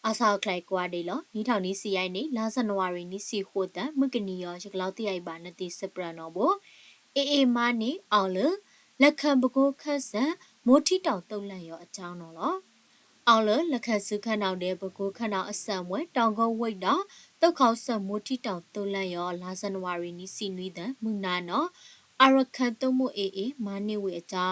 အဆၢအချံကွၢ်ဒဲးလီၤ. နံၣ်ထီၣ်နံၣ်ဆံယဲၢ်နံၣ် လါစနဝၤရံၤနံၣ်ဆံဃိးသၢ မုၢ်ကနံၤယီၤ ယကလီသံအံၤဘၣ်နသ့ၣ်စပရၢနီၤဘိ AA မၤန့ၢ် အောင်လၢ လခၢၣ်ပကိခၢၣ်စၢၣ် မိထံတီၤသုးလၢယီၤအကၠီနီၤလီၤ. အောင်လၢ လခၢၣ်စုခၢၣ်နီၤဒဲး ပကိခၢၣ်နီၤအစၢၣ်မှဲ တီၤကီဝ့ၢ်ဒီး သုးခီၣ်စၢၣ်မိထံတီၤသုးလၢယီၤ လါစနဝၤရံၤနံၣ်ဆံနွံသၢ မုၢ်နၤနီၤ အရခၢၣ်သုးမုၢ် AA မၤန့ၢ်ဝံၤအကၠီ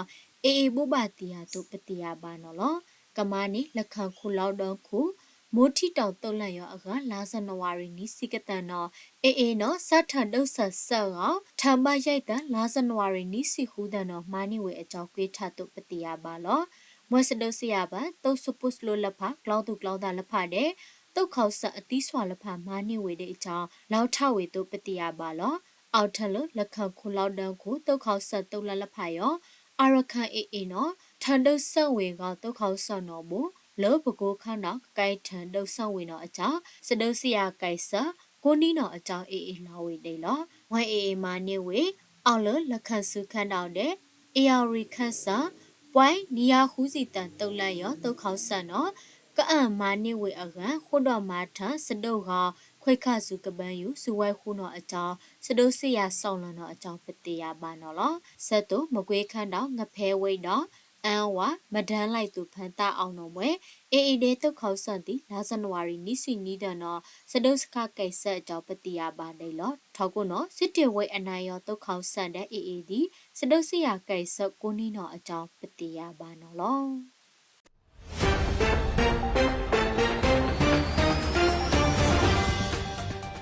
AA ဘိးဘၣ်တ့ၢ်ယၤအသိးပသ့ၣ်ညါဘၣ်နီၤလီၤ. ကမၤန့ၢ် လခၢၣ်ခိၣ်လီဒၢခိၣ် မိထံတီၤသုးလၢယီၤအဂၤ လါစနဝၤရံၤနံၣ်ဆံကတၢၢ်နီၤ AA နီၤ စးထၢၣ်ဒုးစၢၣ်စၢၣ်ဂီၤ ထၢၣ်ဘၣ်ယဲၢ်သၢ လါစနဝၤရံၤနံၣ်ဆံဃုသၢနီၤ မၤန့ၢ်ဝံၤအကၠီကွ့ထၢၣ်သိးပသ့ၣ်ညါဘၣ်လီၤ. မွဲစဒုးစ့ယၤဘၣ် သုးစပိၢ်စလိလၢဖး ကျီသူၣ်ကျီသးလၢဖးဒဲး သုးခီၣ်စၢၣ်အသံစွၣ်လၢဖးမၤန့ၢ်ဝံၤဒဲးအကၠီ လီၤထီၣ်ဝံၤသိးပသ့ၣ်ညါဘၣ်လီၤ. အီၤထၢၣ်လၢ လခၢၣ်ခိၣ်လီဒၢခိၣ် သုးခီၣ်စၢၣ်သုးလၢလၢဖးယီၤ အရခၢၣ် AA နီၤ ထၢၣ်ဒုးစၢၣ်ဝံၤဂီၤ သုးခီၣ်စၢၣ်နီၤဘိ လၢပကိခၢၣ်နီၤ ကကဲထၢၣ်ဒုးစၢၣ်ဝံၤနီၤအကၠီ စဒုးစ့ယၤကဲးစၢၣ် ကိးနံၤနီၤအကၠီ AA လီၤဝံၤဒဲးလီၤ. မွဲ AA မၤန့ၢ်ဝံၤ အောင်လၢ လခၢၣ်စုခၢၣ်နီၤဒဲး အ့ၣ်ယၣ်ရံၤခၢၣ်စၢၣ် ပှဲၤနံၣ်ယါဃုဆံသၢ သုးလၢယီၤ သုးခီၣ်စၢၣ်နီၤ ကအၢၣ်မၤန့ၢ်ဝံၤအဂၤ ဃိဒီးမၤထၢၣ် စဒုးဂီၤ ခွဲးခၣ်စူၤကဘၢယူၤ စုဝဲဃုနီၤအကၠီ စဒုးစ့ယၤစီၤလီၤနီၤအကၠီ ပသ့ၣ်ညါဘၣ်နီၤလီၤ. ဆၢသိး မကွ့ခၢၣ်ဒီး ငဖဲဝ့ၢ်ဒီး အၢဝါ မဒၢလၢ်သူၣ်ဖၢသၣ်အီၤနီၤ မွဲ AA ဒဲးသုးခီၣ်စၢၣ်သံ လါစနဝၤရံၤနံၣ်ဆံနွံသၢနီၤ စဒုးစခါကဲးစၢၣ်အကၠီ ပသ့ၣ်ညါဘၣ်ဒဲးလီၤ. ထီခိၣ်နီၤ စံးတ့ၢ်ဝဲအနါယီၤ သုးခီၣ်စၢၣ်ဒဲး AA သံ စဒုးစ့ယၤကဲးစၢၣ်ကိးနံၤနီၤအကၠီ ပသ့ၣ်ညါဘၣ်နီၤလီၤ.